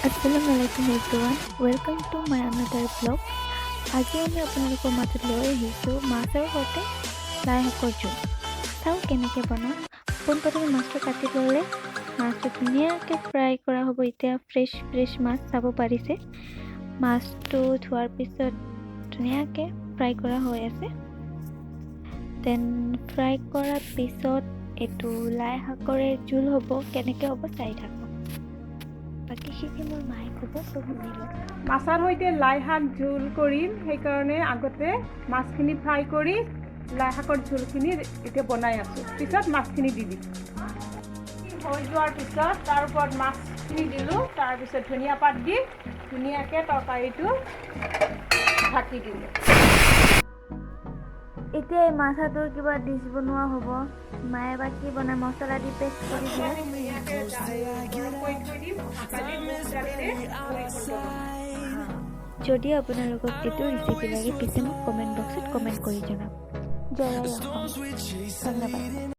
আসসালামু আলাইকুম everyone, welcome to my another vlog. আজি আমি আপোনালোকৰ মাজত লৈ আহিছোঁ মাছৰ সৈতে লাই শাকৰ জোল। চাওঁ কেনেকৈ বনাওঁ। পোনপ্ৰথমে মাছটো কাটি ল'লে। মাছটো ধুনীয়াকৈ ফ্ৰাই কৰা হ'ব। এতিয়া ফ্ৰেছ ফ্ৰেছ মাছ চাব পাৰিছে। মাছটো ধোৱাৰ পিছত ধুনীয়াকৈ ফ্ৰাই কৰা হৈ আছে। Then fry কৰাৰ পিছত এইটো লাই শাকৰে জোল হ'ব। কেনেকৈ হ'ব চাই থাকক। বাকীখিনি মোৰ মায়ে ক'ব, চ' শুনি লওক। মাছৰ সৈতে লাই শাক জোল কৰিম, সেইকাৰণে আগতে মাছখিনি ফ্ৰাই কৰি লাই শাকৰ জোলখিনি এতিয়া বনাই আছোঁ। পিছত মাছখিনি দি দিম। হৈ যোৱাৰ পিছত তাৰ ওপৰত মাছখিনি দিলোঁ। তাৰপিছত ধনিয়া পাত দি ধুনীয়াকৈ তৰকাৰীটো ঢাকি দিলোঁ। এতিয়া এই মাথাটোৰ কিবা ডিছ বনোৱা হ'ব। মায়ে বা কি বনায়, মছলা দি পেষ্ট কৰি দিয়ে। ধুনীয়াকৈ গৰম কৰি থৈ দিম। অহাকালি মুগ দালিৰে পুৰি খুন্দো বনাম। যদি আপোনালোকক এইটো ৰেচিপি লাগে, পিছে মোক কমেণ্ট বক্সত কমেণ্ট কৰি জনাব। জয় আই অসম। ধন্যবাদ।